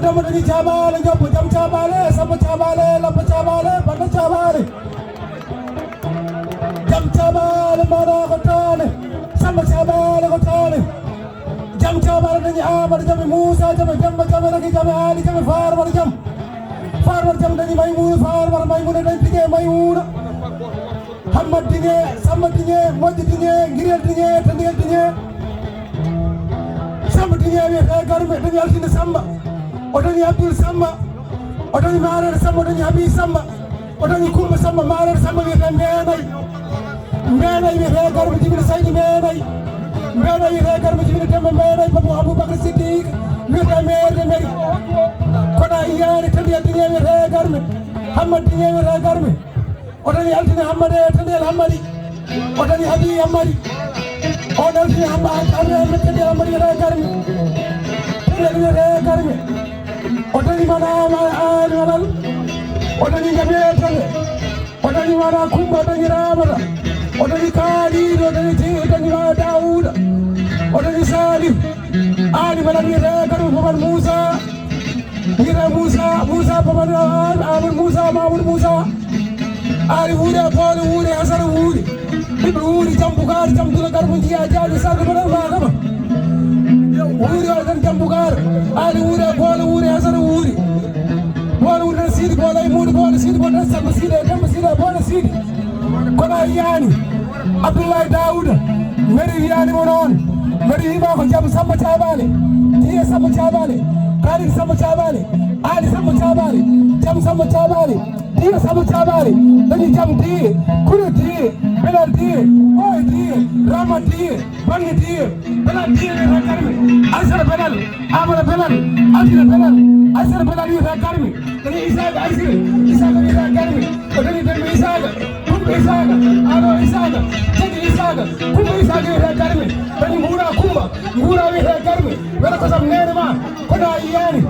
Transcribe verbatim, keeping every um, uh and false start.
Dama dañi Caabale, Jobbo, Jam Caabale, Samba Caabale, Lamba Caabale, Banda Caabale. Jam Caabale, mana ko taane. Samba Caabale ko taane. Jam Caabale dañi Amadou Jam e Moussa Jam e Demba Jam e Ragi Jam e Ali Jam e Farmata Jam. Farmata Jam dañi Maymuna, Farmata Maymuna dañi Tike Maymuna. Hammat Diŋe, Samba Diŋe, Moƴƴi Diŋe, Ngirel Diŋe, Tandiyel Diŋe. Samba Diŋe wiyetee Garmi, dañi Altine Samba. O dañi Abdoul Samba. O dañi Maareere Samba, o dañi Habi Samba. O dañi Kumba Samba, Maareere Samba wiyetee Mbeenay. Mbeenay wiyetee Garmi, jibini Saydi Mbeenay. Mbeenay wiyetee Garmi, jibini Demba Mbeenay, Papu Aboubacry Siddique. Wiyetee Meerde Meri. Kono a yiyaani Tandiyel Diŋe wiyetee Garmi. Hammat Diŋe wiyetee Garmi. O dañi Altine Hammadi e Tandiyel Hammadi. O dañi Habi Hammadi. O dañi Hamba Hammadi e Tandiyel Hammadi wiyetee Garmi. Tandiyel wiyetee Garmi. O dañi mana ma-, Aali Malal. O dañi Jabi e Tande. O dañi mana Kumba, o dañi Ramata. O dañi Kaalidu, o dañi Ti-, o dañi ma Daawuda. O dañi Salifu. Aali Malal wiyetee Garmi Baban Muusa. Wiyetee Muusa, Muusa Baban Amadou Muusa, Mamadou Muusa. Aali Wuuri e Boole Wuuri e Hasara Wuuri. Ɓiɓɓe Wuuri, Jam Bukaar, Jam Dula Garba Njiya Jaaji Sarɗo Baɗal Maadama. Wuuri o tan Jam Bukaar. Aali Wuuri e Boole Wuuri e Hasara Wuuri. Boole Wuuri tan Siidi Boole e Muudu Boole Siidi Boole tan Samba Siidi e Demba Siidi e Boole Siidi. Kono a yiyaani Abdoulaye Daouda, mairie wiyaani mo noon. Mairie wiima ko Jam Samba Caabale, Diye Samba Caabale, Khalid Samba Caabale, Ali Samba Caabale, Jam Samba Caabale, Diye Samba Caabale, dañi Jam Diye, Kuro Diye, Belal Diye, Boy Diye, Rama Diye, Bangi Diye, Belal Diye wiyetee Garmi, Aysata Belal, Amara Belal, Altine Belal, Aysata Belal wiyetee Garmi. Dañi Isaaga Aysire, Isaaga wiyetee Garmi. O dañi Demba Isaaga, Kumba Isaaga, Ado Isaaga, Jagi Isaaga, Kumba Isaaga wiyetee Garmi. Dañi Nguura Kumba, Nguura wiyetee Garmi. Wela kosam neene ma, kono a yiyaani.